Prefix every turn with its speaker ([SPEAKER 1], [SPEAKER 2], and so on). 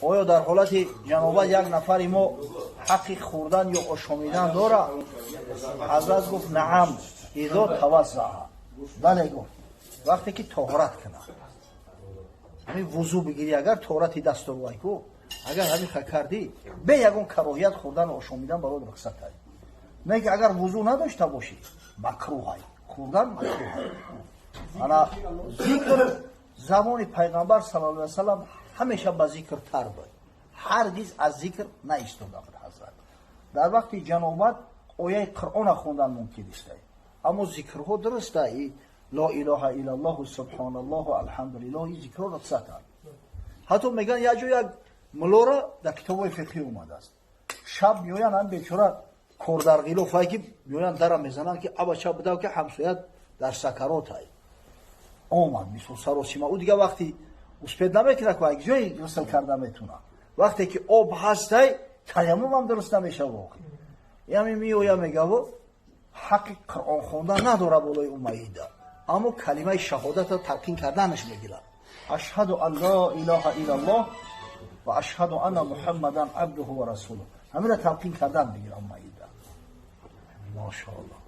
[SPEAKER 1] Оё дар ҳолати ҷанобат як нафари мо ҳаққи хӯрдан ё ошомидан дорад? Ҳазрат гуфт: نعم، إذا توضأ. Бале, гуфт, вақте ки тоҳорат кунад, ҳамин вузӯ бигирӣ, агар тоҳорати дастурвай ку, агар ҳамин ха кардӣ, бе ягон кароҳият хӯрдану ошомидан барои рухсат ай. Не ки агар вузӯ надошта бошӣ, макрӯҳай, хӯрдан макрӯҳай. Ана зикр, замони Пайғамбар صلى الله عليه وسلم ҳамеша ба зикр тар буд, ҳаргиз аз зикр наистода буд ҳазрат. Дар вақти ҷанобат ояи Қуръона хондан мумкин нест, аммо зикрҳо дуруста: لا إله إلا الله, سبحان الله, الحمد لله, ин зикрҳо рухсатанд. Ҳатто мегӯянд, як ҷо як муллора, дар китобҳои фиқҳӣ омадааст, шаб меоянд, ҳам бечора кордарғилофае ки меоянд, дара мезананд, ки абача бидав, ки ҳамсоят дар сакаротай омад, мисол, саросима. Ӯ дига вақти успеть намекунад, ку ҷои ғусл карда метунад. Вақте ки об ҳастай, таяммумам дуруст намешава. Ями меоя, мегаво, ҳаққи Қуръон хондан надора болои ӯ маида, аммо калимаи шаҳодатро талқин карданаш мегирад: أشهد أن لا إله إلا الله وأشهد أن محمدا عبده ورسوله. Ҳамира талқин кардан мегирад маида. Машоаллоҳ.